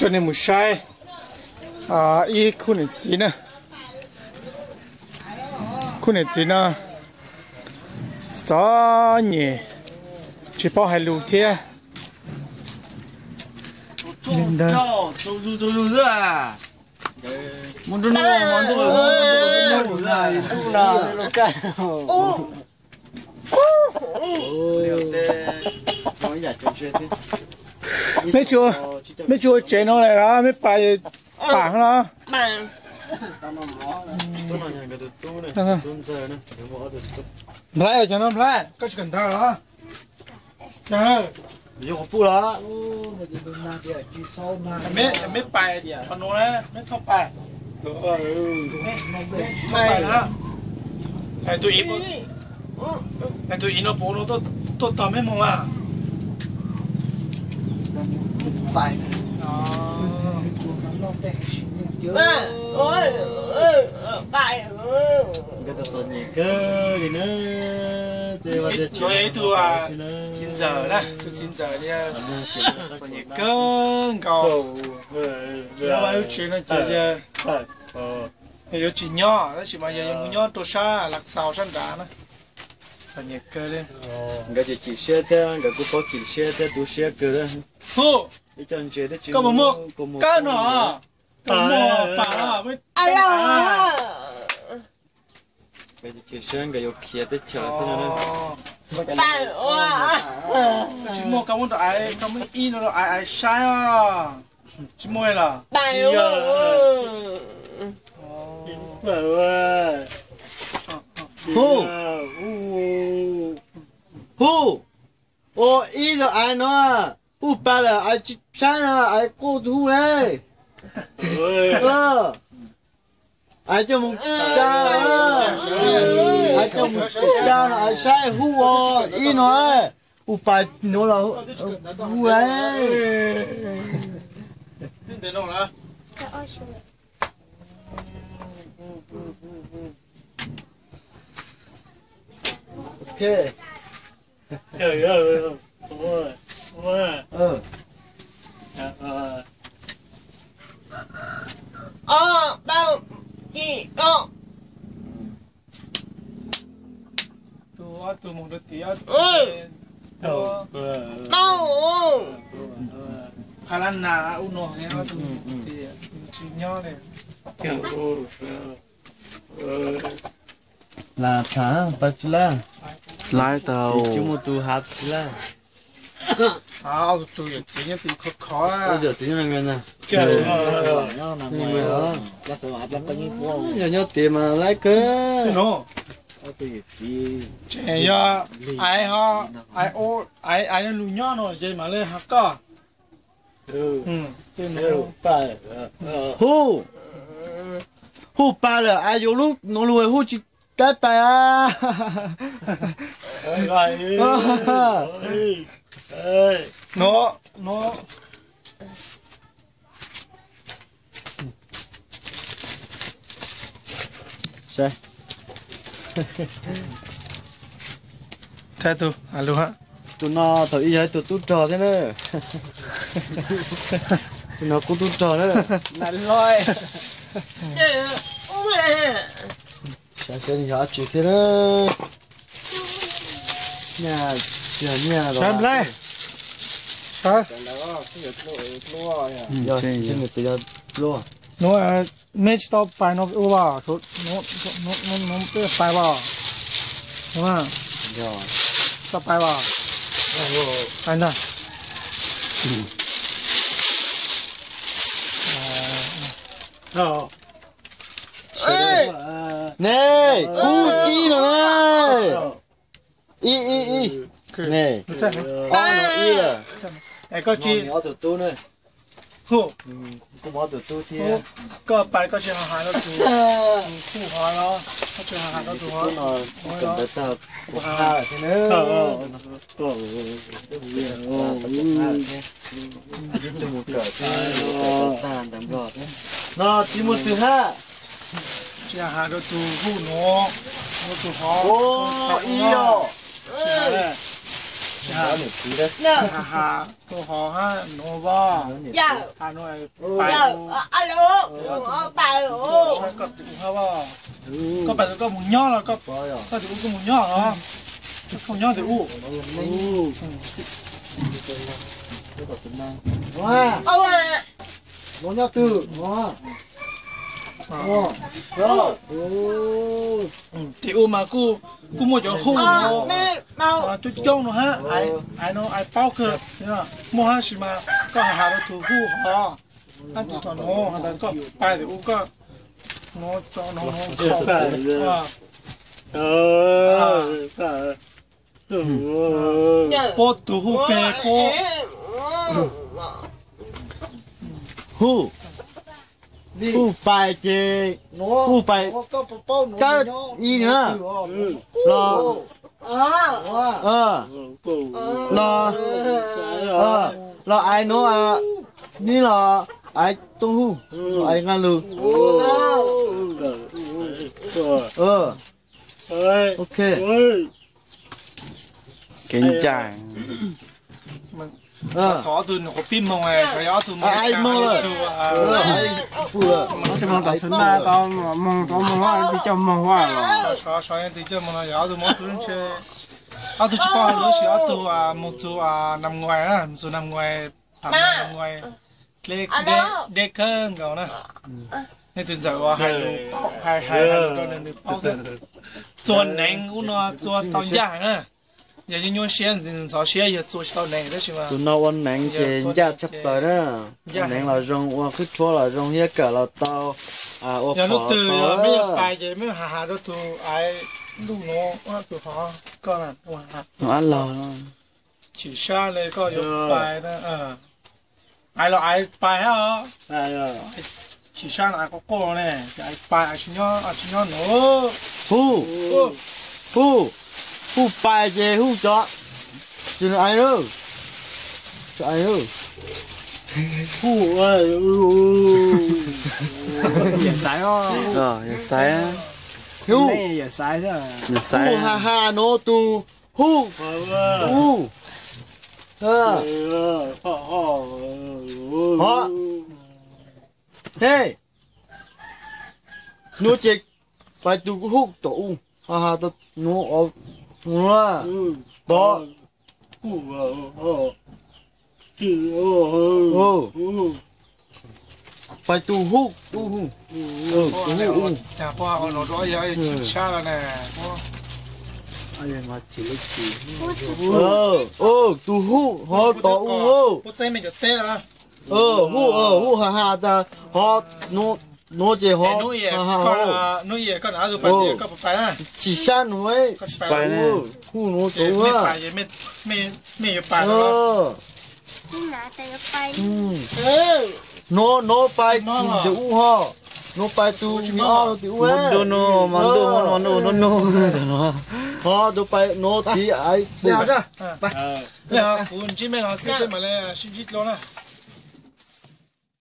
Coj nej mus saib ib khub niam txiv na. Khub niam txiv no txom nyem, tsis paub hais lus thiab. Meb tsis ua tsev no lawm los meb pais pam no? Nplhaib, cov no Nplhaib, koj tsis kawm ntawv los? Meb pais qhov nuav, meb thauj pais. Tus ib no puas tuaj tog meb moog mas? Txom nyem kawg li na. Ib tug txiv ntxawm na, tus txiv ntxawm li txom nyem kawg nkaus. Lub tsev no ces yuav tsis nyob tab sis mas yog yuav mus nyob rau sab Lav Xaus sab nrad na. Txom nyem kawg li. Nkawd ces chim siab thiab nkawd kuj paub chim siab thiab tu siab kawg li. Hu, koj puas muaj kawg no? Koj puas muaj pam? Chim siab nkawd yuav khiav teb chaws thiab no. Koj tsis muaj, koj muab rau aiv, koj muab ib no rau aiv, aiv saib os. Tsis muaj los? Hu, hu, ua ib rau aiv no, hu pais lawm aiv tsis saib no, aiv quaj tus hu le. Aiv coj mus tsa, aiv coj mus tsa no aiv saib hu ua ib no, hu pais no los hu le. Tus ob tug mus rau tim, phab lab nas ub no, tsis nyob li. Las tham pab tsi lab, lab tau tsis muaj tus hav tsi lab. Tus yawm txiv nyob tim khov khov, yawm txiv nyob na, yog nyob tim mas lab kawg. Tseem yog aiv ho, aiv, aiv nyob lug nyob no ces mam li has koj. Hu, hu pais lawm, aiv yuav lub no lug hu tsis tav pais a. No, no. Saib, tus no thaum ub yog ib tug tub rog thiab na. Tus no kuj tub rog na. Saib seb yog dab tsi thiab na. Nyiaj, tsis yog nyiaj los. Saib, yog nyiaj, tsis yog pluaj. Meb tsis tau pais no ua, peb pais os. Tau pais os. Pais ntag. Ne, kuj ib no ne. Ib, ib, ib. Ne, ob no ib lawm. Koj tsis, hu, kuv ob tug tub thiab. Koj pais koj tsis hais rau tus, tus tub hov los, koj tsis hais rau tus hov no, kuv kawm ntawv tag kuv haj thiab na. Ib tug mus kawm thiab, kawm ntawv tag ntawv Nplog thiab. No tsis muaj twg hab. Tsis hais rau tus hu no, tus hov, ib os. Ha ha, tus hov ha, nuav voj. Ha nuav, pais, koj tus ha voj. Koj pais tus koj mus nyob los, koj tus ub koj mus nyob los. Koj nyob tus ub. Nuav nyob twg? Tim ub mas kuj muaj cov hu coob coob no hab, ais no ais paub kawg. Muaj hab sis mas koj has has rau tus hu hov, hab tus tom nuav has tas koj pais tim ub koj nuav tso nuav nuav puab tus hu peg puab hu, hu pais ces hu pais kawg ib na los, los, los ais nuav, neb los ais tooj hu, ais nqaj lug. Ok. Kev ncaj. Thov ob tug nyuam qhuav pib moog, thov yog ob tug moog, moog tom xav naj tau moog tau moog, twg coj moog huaj los. Sov yog twg coj moog no yog ob tug moog tug ntshe, ob tug tsis paub hais lus sis ob tug moog txug Nam Nguais na, moog txug Nam Nguais, tham Nam Nguais, deb kawg nkaus na. Nej tus ntxawm uas hais lus, hais hais lus rau nws, nws paub thiab. Txua neev ub no txua tau ncaj heev na. Yog nyuaj nyuaj siab ntxhov siab yog txua tsis tau neev tab sis mas tus no ua neev ces ncaj tshaj plaws na. Ua neev los zoo, ua qhwb rhuab los zoo thiab, kawm los tau, ua phom los tau. Yog lub twg yog mej yuav pais ces mej has has rau tus ais lub nuav, tus hov koj na, ua has. Tsim sab le koj yuav pais na. Ais los ais pais hab os. Tsim sab no ais quaj quaj ne, ais pais ais tsis nyob, ais tsis nyob nuav. Hu, hu, hu pais ces hu cov, tsis ais lawm, tsis ais lawm. Hu, yawm xaiv os. Yawm xaiv. Hu, yawm xaiv, hu has has nuav tus hu, hu, hov, hej, nuav ces pais tus hu tom u, has has nuav, nuav tod. Pais tus hu, tus hu, tus hu, tus hu hov tom u. Hu, hu has has tas hov, nuav ces hov, has has hov. Tsim sab nuav, hu nuav tom u. Nuav, nuav pais tim u hov. Nuav pais tus me ob tim u. Hov, nuav pais nuav tim ais. Kuv ntsib mej los xwb peb mam le sib ntsib dlua na.